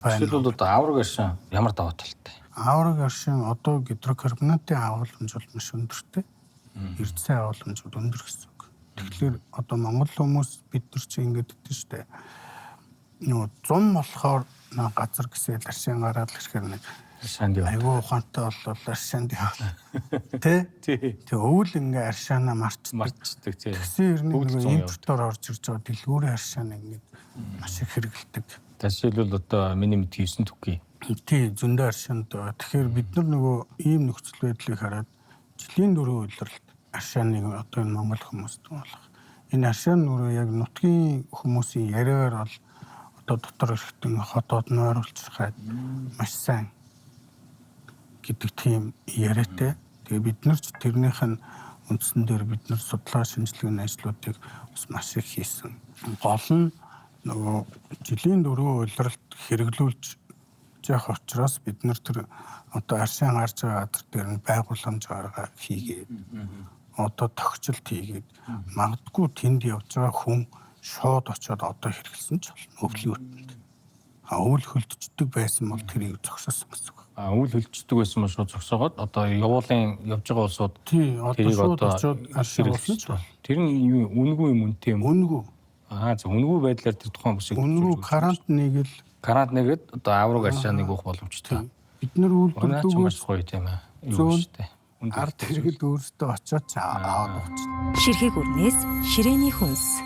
Байна. Жишээлбэл одоо авраг аршин ямар даваа талтай? Авраг аршин одоо гидрокарбонатын агуулмж бол маш өндөртэй. Эрдэсийн агуулмж бол өндөр гэсэн үг. Тэгэхээр одоо монгол хүмүүс бид нар чинь ингэж өгдөн штэ. Нөгөө зум болохоор газар гисэл аршин гараад ирэхээр нэг Аршаанд яв. Айгүй ухаантай болол аршаанд явал. Тэ? Тэг өвөл ингээ аршаана марчдаг. Марчдаг тий. Тэгсэн ер нь Бүгд нөгөө зум явдаг. импортоор орж ирж байгаа дэлгүүрийн аршаан ингээд маш их хэрэгэлдэг. Жишээлбэл одоо миний мэдх 9 түкий. Тий, зөндөө аршаанд байгаа. Тэгэхээр бид нар нөгөө ийм нөхцөл байдлыг хараад жилийн дөрвөн улиралд аршааныг одоо энэ монгол хүмүүст болох. Энэ аршаан нүрээ яг нутгийн хүмүүсийн яриагаар бол одоо дотор эрхтэн хотод нойруулчихад маш сайн гэдэг тийм яриатай. Тэгээ бид нар ч тэрнийх нь үндсэн дээр бид нар судалгаа шинжилгээний ажлуудыг бас маш их хийсэн. Гол нь нөгөө жилийн дөрвөн улиралд хэрэглүүлж явах учраас бид нар тэр одоо аршин гарч байгаа газар дээр нь байгууламж гаргаа хийгээд одоо тогтчлт хийгээд магадгүй тэнд явж байгаа хүн шууд очиод одоо хэрэглэсэн ч болно өвлийн өтөнд. А өвөл хөлдчихдөг байсан бол тэрийг зогсоосон гэсэн үг. А өвөл хөлдчихдөг байсан бол шууд зогсоогоод одоо явуулын явж байгаа улсууд Тий, одоо тэрийг шууд одоо очиод аршин уулсан ч болно. Тэр нь юу үнэгүй юм үнэтэй юм? Үнэгүй. Аа зөв үнэгүй байдлаар тэр тухайн бүсийг Үнэгүй карант нэг л Карант нэгэд одоо авраг аршааныг уух боломжтой. бид нар Өнөө ч үйлдвэрлэдэг маш гоё тийм ээ. Юу Зөөн. шүү дээ. ард хэрэгэл өөрсдөө очиод ч аваад уучих. Ширхэг үрнээс ширээний хүнс.